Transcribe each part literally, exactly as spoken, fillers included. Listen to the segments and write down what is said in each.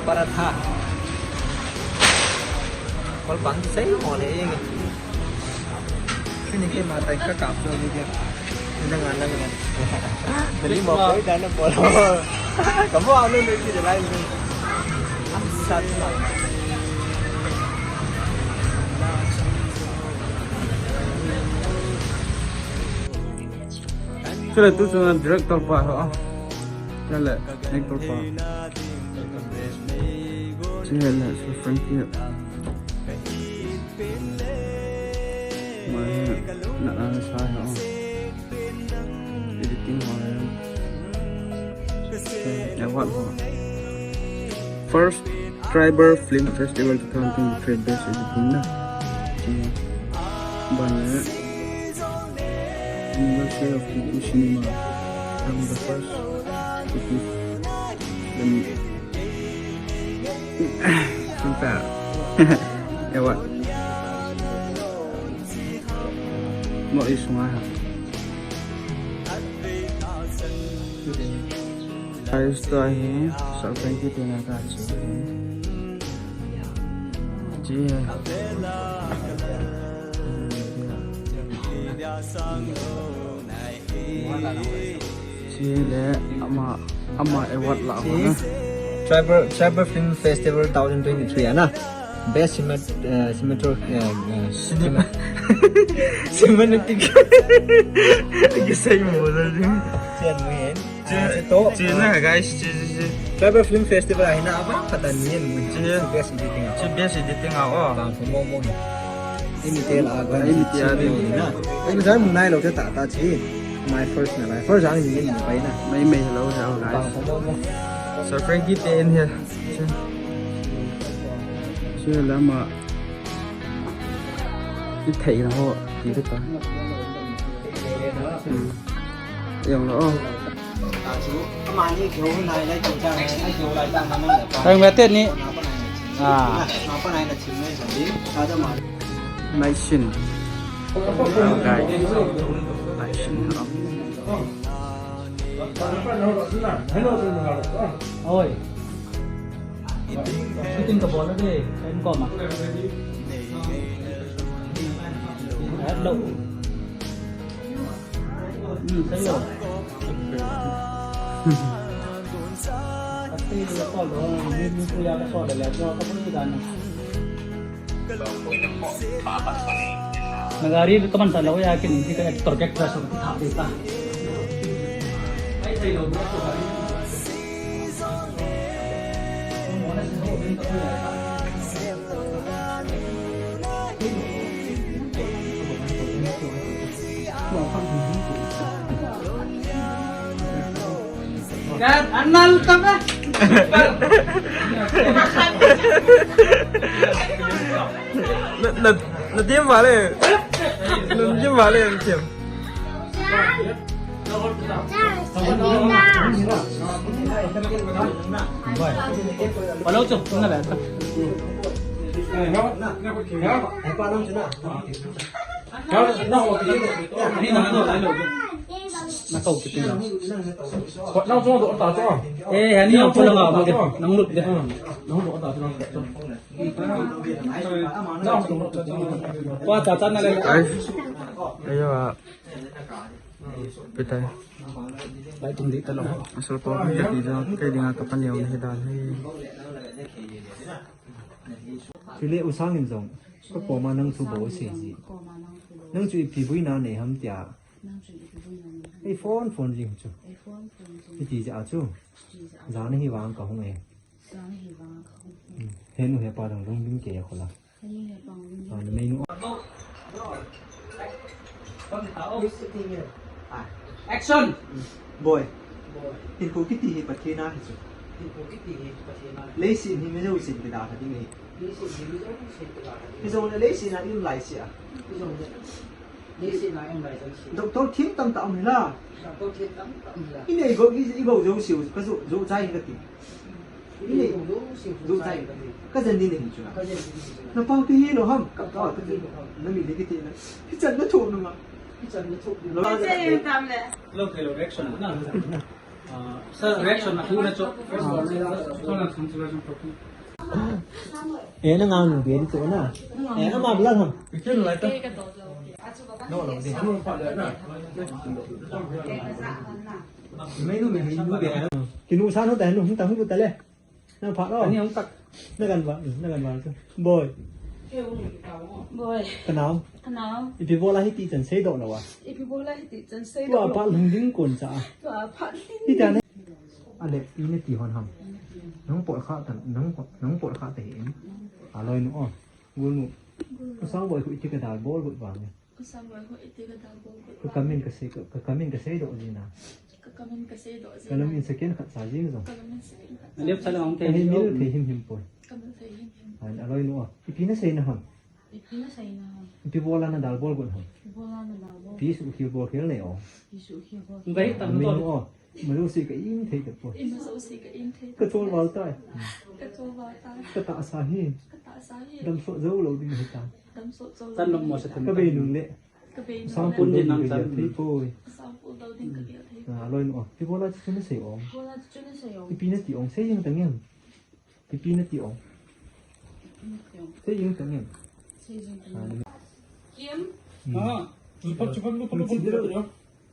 Paratha. Kol pang sei mo le yeng. Sini ke ma tai ka kap jo ni ke. Nang nang nang. Dali mo koi dan na bol. Kamu anu ni ki lai ni. Am sat na. Chule tu chuna director pa ho. Chule actor pa. Chule Sir Frankie. Mai na na sa ho. Editing ho. Award ho. First Tribal Film Festival two thousand twenty-three Best Editing na. Ban le. University of Telugu Cinema. I'm the first Telugu film. Award. Mo isunga ha. Guys, to hi, sa friend ki tina ka chi. Chi. Chi le ama, ama award la ho na. Tribal, Tribal Film Festival two thousand twenty-three ana. Best cinemat-, uh, cinematography, uh, uh, cinema. Cinematic. Kisai mo da ni. Sian mo yan. Chi, ah, chi to. Chi na, guys, chi, chi, chi. Tribal Film Festival ahi na, apa kata ni yan mo. Chi. Best editing. Chi best editing ah, oh. Bang ko mo mo. Ini te la, ini te la. Ini jang mo nai lo te ta ta chi. My first na, my first jang ni yan mo pai na. Mai mai hello hello, guys. Bang ko mo mo. Sir Frankie te in here. Chi. Chi lama. Ti thei na ho, ti thei ta. Hmm. Yang lo. Thang mete ni. Ah. Naisin. Guys. Naisin. Oi. Shooting ka bol de, em ko ma. Hello. Hmm, hello. Ati ko lo, ni ni ko ya ko le ko ko ni dan. Nagari kaman sa lo ya kin di ka actor ka actress ko tha de ta. Kan, anal ka ba? Na, na, na team wale. Na team wale, na team. Palo cho, na ba? Eh, ani ang pala nga, nang lut de. Wa ta ta na le. Ai. Ayo, ah. Pitai. Lai tum di ta lo. Asal ko ka ti jo, kai dinga ka pan yo ni dan hi. Chule u Sangin jong, ka koma nang thu bol se ji. Nang chu ipi buina nei ham tia. Ei phone phone jing chu. Iti ja chu. Jan hi vang ka hung e. Hmm. Henu hepa dang lungbing kei a khola. Henu hepa lungbing. Ah, na menu. Action! Boy. Boy. Hinkho kiti hi Pathen a hi chu. Hinkho kiti hi Pathen a hi. Leiset hi mi jousen kidalha ding ahi. Leiset hi mi jousen kidalha ding ahi. Hijongle leiset a i um laise a. Hijongle. Doctor thiem tamtah um hila. Doctor thiem tamtah um hila. I nei go, i, i go jouse u, ka jo, jo chai ka ti. I nei go jouse u, jo chai ka ti. Ka jen ni nei chu. Ka jen ni nei chu. Na pau ti hi lo ham. Ka pau ti hi lo ham. Na mi le ki ti na. Hichan na thu nu ma. Hichan na thu nu ma. Lo ka jen tam le. Lo ke lo reaction na. Sir, reaction na thuna cho. Eh, na ngang nung beri cho na. Eh, ama bela ham. No, no, di. Menu, menu, menu, menu. Kinu san ho ta, nu, ta, hu ta le. Na pha lo. Ani hung tak. Na kan va, na kan va. Boy. Boy. Kanao. Kanao. Ipi bola hiti chan seidoh na va. Ipi bola hiti chan seidoh. Tua pha lhung ding kon cha. Tua pha lhung. Hiti ne. Ale, ina ti hon ham. Nang por kha tan, nang, nang por kha te hin. Aloi nu o. Gul nu. Sang boy khu iti ka dal bol gut vang. Ka sang boy khu iti ka dal bol gut vang. Ka kamin ka sei, ka, ka kamin ka seidoh jina. Ka kamin ka seidoh jina. Ka lungin second khat sa jing jong. Ka lungin second khat sa jing jong. Lep sa lang ka hei mil thei him him poi. Ka mil thei him him. An aloi nu o. Ipi na sei na ham. Ipi na sei na ham. Ipi bola na dal bol got ham. Ipi bola na dal bol. Ipi sukhil bol khel nei o. Ipi sukhil bol. Ngai tam to. Ima jouse ka in thei tapoi. Ima jouse ka in thei tapoi. Ka chol val tai. Ka chol val tai. Ka tahsa hi. Ka tahsa hi. Damsot jou lou ding hi ta. Damsot jou lou ding hi ta. Ka bei nung le. Ka bei nung le. Sampul ding ka gel thei poi. Sampul ding ka gel thei poi. Ah, loi nu o. Ipi bola chu na sei o. Bola chu na sei o. Ipi na ti ong sei jeng tang em. Ipi na ti ong. Ipi na ti ong. Sei jeng tang em. Sei jeng tang em. Kim. Ah, lupa, lupa, lupa, lupa, lupa.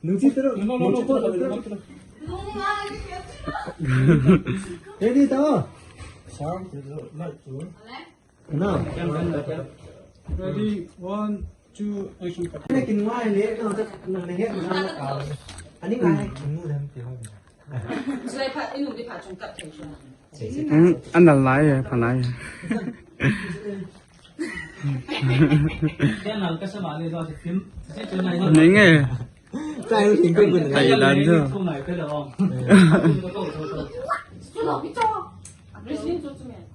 Nung si tero. No, no, no, no, no, no, no. Ready, ta. Sound, light, two. Now. Ready, one, two, action. Ana kin ngai le, no, ta, na, na, he, na, na, ka. Ani ngai, kin mu dem ti ho. Sai pha, inu di pha chung kap thei suna. Hmm, ana lai, pha lai. Kya nal ka sa mali do si film. Nenge. Chai u thing ko gun. Thailand chu.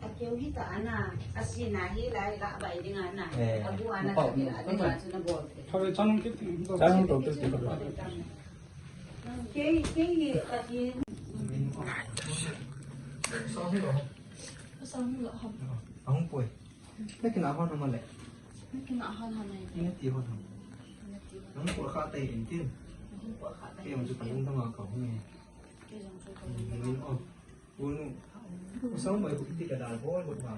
Akeu hi ta ana, asina hi lai la bai ding ana. Eh. Abu ana ka ke, ade ma chu na bol. Kei, kei hi ta hi. Sang lo ham. Ahung poi. Na kina hon ham le. Na kina hon ham le. Na ti hon ham. Na ti hon. Nang por kha tai in tin. Nang por kha tai. Kei jong chu ka lung thang a ka hung e. Kei jong chu ka lung thang a. Min o. Unu. Sang mai ko iti ka dal bol bol ba.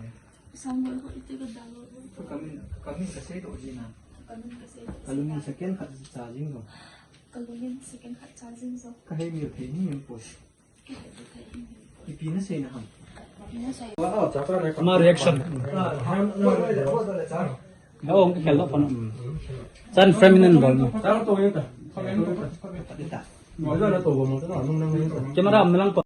Sang mai ko iti ka dal bol bol. Ka kamin, kamin ka seidoh jina. Kamin ka seidoh. Ka lungin second khat cha jing jong. Ka lungin second khat cha jing jong. Ka hei mil thei him him poi. Ipi na sei na ham. Ama reaction. Hong ka khel lo pon. Chan frame in bol mo. Camera am lang pon.